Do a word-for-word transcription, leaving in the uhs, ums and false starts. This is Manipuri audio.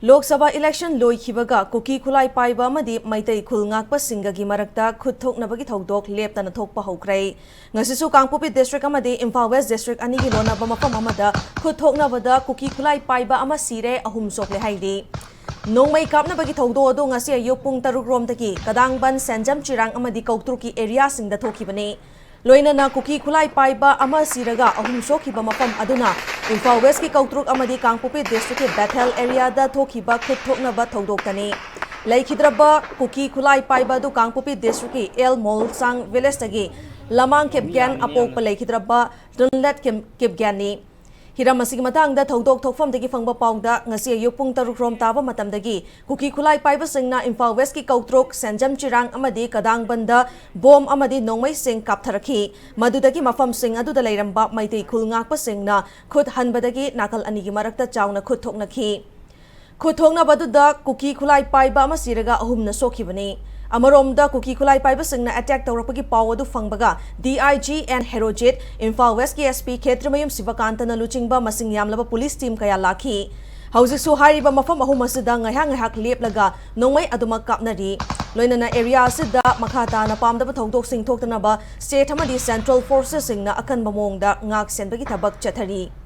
ꯂꯣꯛ ꯁꯚꯥ ꯏꯂꯦꯛꯁꯟ ꯂꯣꯏꯈꯤꯕꯒ ꯀꯨꯀꯤ ꯈꯨꯠꯂꯥꯏ ꯄꯥꯏꯕ ꯑꯃꯗꯤ ꯃꯩꯇꯩ ꯈꯨꯜ ꯉꯥꯛꯄꯁꯤꯡꯒꯒꯤ ꯃꯔꯛꯇ ꯈꯨꯠ ꯊꯣꯛꯅꯕꯒꯤ ꯊꯧꯗꯣꯛ ꯂꯦꯞꯇꯅ ꯊꯣꯛꯄ ꯍꯧꯈ꯭ꯔꯦ꯫ ꯉꯁꯤꯁꯨ ꯀꯥꯡꯄꯣꯛꯄꯤ ꯗꯤꯁꯇ꯭ꯔꯤꯛ ꯑꯃꯗꯤ ꯏꯝꯐꯥꯜ ꯋꯦꯁ ꯗꯤꯁꯇ꯭ꯔꯤꯛ ꯑꯅꯤꯒꯤ ꯂꯣꯟꯅꯕ ꯃꯐꯝ ꯑꯃꯗ ꯈꯨꯠ ꯊꯣꯛꯅꯕꯗ ꯀꯨꯀꯤ ꯈꯨꯠꯂꯥꯏ ꯄꯥꯏꯕ ꯑꯃ ꯁꯤꯔꯦ, ꯑꯍꯨꯝ ꯁꯣꯛꯂꯦ ꯍꯥꯏꯔꯤ꯫ ꯅꯣꯡꯃꯩ ꯀꯥꯞꯅꯕꯒꯤ ꯊꯧꯗꯣꯛ ꯑꯗꯨ ꯉꯁꯤ ꯑꯌꯨꯛ ꯄꯨꯡ ꯇꯔꯨꯛ ꯔꯣꯝꯗꯒꯤ ꯀꯗꯥꯡꯕꯟ ꯁꯦꯟꯖꯝ ꯆꯤꯔꯥꯡ ꯑꯃꯗꯤ ꯀꯧꯇ꯭ꯔꯨꯛꯀꯤ ꯑꯦꯔꯤꯌꯥꯁꯤꯡꯗ ꯊꯣꯛꯈꯤꯕꯅꯤ꯫ ꯂꯣꯏꯅꯅ ꯀꯨꯀꯤ ꯈꯨꯠꯂꯥꯏ ꯄꯥꯏꯕ ꯑꯃ ꯁꯤꯔꯒ ꯑꯍꯨꯝ ꯁꯣꯛꯈꯤꯕ ꯃꯐꯝ ꯑꯗꯨꯅ ꯏꯝꯐꯥꯜ ꯋꯦꯁꯀꯤ ꯀꯧꯇ꯭ꯔꯨꯛ ꯑꯃꯗꯤ ꯀꯥꯡꯄꯣꯛꯄꯤ ꯗꯤꯁꯇ꯭ꯔꯤꯛꯀꯤ ꯕꯦꯊꯦꯜ ꯑꯦꯔꯤꯌꯥꯗ ꯊꯣꯛꯈꯤꯕ ꯈꯨꯠ ꯊꯣꯛꯅꯕ ꯊꯧꯗꯣꯛꯇꯅꯤ꯫ ꯂꯩꯈꯤꯗ꯭ꯔꯕ ꯀꯨꯀꯤ ꯈꯨꯠꯂꯥꯏ ꯄꯥꯏꯕ ꯑꯗꯨ ꯀꯥꯡꯄꯣꯛꯄꯤ ꯗꯤꯁꯇ꯭ꯔꯤꯛꯀꯤ ꯑꯦꯜ ꯃꯣꯜꯁꯥꯡ ꯚꯤꯂꯦꯖꯇꯒꯤ ꯂꯃꯥꯡ ꯈꯦꯞꯒꯦꯟ ꯑꯄꯣꯛꯄ ꯂꯩꯈꯤꯗ꯭ꯔꯕ ꯇ꯭ꯔꯟꯂꯦꯠ ꯈꯦꯞ-, ꯈꯦꯞꯒꯦꯟꯅꯤ꯫ ꯍꯤꯔꯝ ꯑꯁꯤꯒꯤ ꯃꯇꯥꯡꯗ ꯊꯧꯗꯣꯛ ꯊꯣꯛꯐꯝꯗꯒꯤ ꯐꯪꯕ ꯄꯥꯎꯗ ꯉꯁꯤ ꯑꯌꯨꯛ ꯄꯨꯡ ꯇꯔꯨꯛ ꯔꯣꯝ ꯇꯥꯕ ꯃꯇꯝꯗꯒꯤ ꯀꯨꯀꯤ ꯈꯨꯠꯂꯥꯏ ꯄꯥꯏꯕꯁꯤꯡꯅ ꯏꯝꯐꯥꯜ ꯋꯦꯁꯀꯤ ꯀꯧꯇ꯭ꯔꯨꯛ, ꯁꯦꯟꯖꯝ ꯆꯤꯔꯥꯡ ꯑꯃꯗꯤ ꯀꯗꯥꯡꯕꯟꯗ ꯕꯣꯝ ꯑꯃꯗꯤ ꯅꯣꯡꯃꯩꯁꯤꯡ ꯀꯥꯞꯊꯔꯛꯈꯤ꯫ ꯃꯗꯨꯗꯒꯤ ꯃꯐꯝꯁꯤꯡ ꯑꯗꯨꯗ ꯂꯩꯔꯝꯕ ꯃꯩꯇꯩ ꯈꯨꯜ ꯉꯥꯛꯄꯁꯤꯡꯅ ꯈꯨꯠ ꯍꯟꯕꯗꯒꯤ ꯅꯥꯀꯜ ꯑꯅꯤꯒꯤ ꯃꯔꯛꯇ ꯆꯥꯎꯅ ꯈꯨꯠ ꯊꯣꯛꯅꯈꯤ꯫ ꯈꯨꯠ ꯊꯣꯛꯅꯕ ꯑꯗꯨꯗ ꯀꯨꯀꯤ ꯈꯨꯠꯂꯥꯏ ꯄꯥꯏꯕ ꯑꯃ ꯁꯤꯔꯒ ꯑꯍꯨꯝꯅ ꯁꯣꯛꯈꯤꯕꯅꯤ꯫ ꯑꯃꯔꯣꯝꯗ ꯀꯨꯀꯤ ꯈꯨꯠꯂꯥꯏ ꯄꯥꯏꯕꯁꯤꯡꯅ ꯑꯦꯇꯦꯛ ꯇꯧꯔꯛꯄꯒꯤ ꯄꯥꯎ ꯑꯗꯨ ꯐꯪꯕꯒ D I G N Herojit, Imphal ꯋꯦꯁꯀꯤ ꯑꯦꯁ ꯄꯤ ꯈꯦꯇ꯭ꯔꯤꯃꯌꯨꯝ ꯁꯤꯕꯀꯥꯟꯇꯅ ꯂꯨꯆꯤꯡꯕ ꯃꯁꯤꯡ ꯌꯥꯝꯂꯕ ꯄꯨꯂꯤꯁ ꯇꯤꯝ ꯀꯌꯥ ꯂꯥꯛꯈꯤ꯫ ꯍꯧꯖꯤꯛꯁꯨ ꯍꯥꯏꯔꯤꯕ ꯃꯐꯝ ꯑꯍꯨꯝ ꯑꯁꯤꯗ ꯉꯥꯏꯍꯥꯛ ꯉꯥꯏꯍꯥꯛ ꯂꯦꯞꯂꯒ ꯅꯣꯡꯃꯩ ꯑꯗꯨꯃꯛ ꯀꯥꯞꯅꯔꯤ꯫ ꯂꯣꯏꯅꯅ ꯑꯦꯔꯤꯌꯥ ꯑꯁꯤꯗ ꯃꯈꯥ ꯇꯥꯅ ꯄꯥꯝꯗꯕ ꯊꯧꯗꯣꯛꯁꯤꯡ ꯊꯣꯛꯇꯅꯕ ꯁ꯭ꯇꯦꯠ ꯑꯃꯗꯤ ꯁꯦꯟꯇ꯭ꯔꯦꯜ ꯐꯣꯔꯁꯦꯁꯁꯤꯡꯅ ꯑꯀꯟꯕ ꯃꯑꯣꯡꯗ ꯉꯥꯛ ꯁꯦꯟꯕꯒꯤ ꯊꯕꯛ ꯆꯠꯊꯔꯤ꯫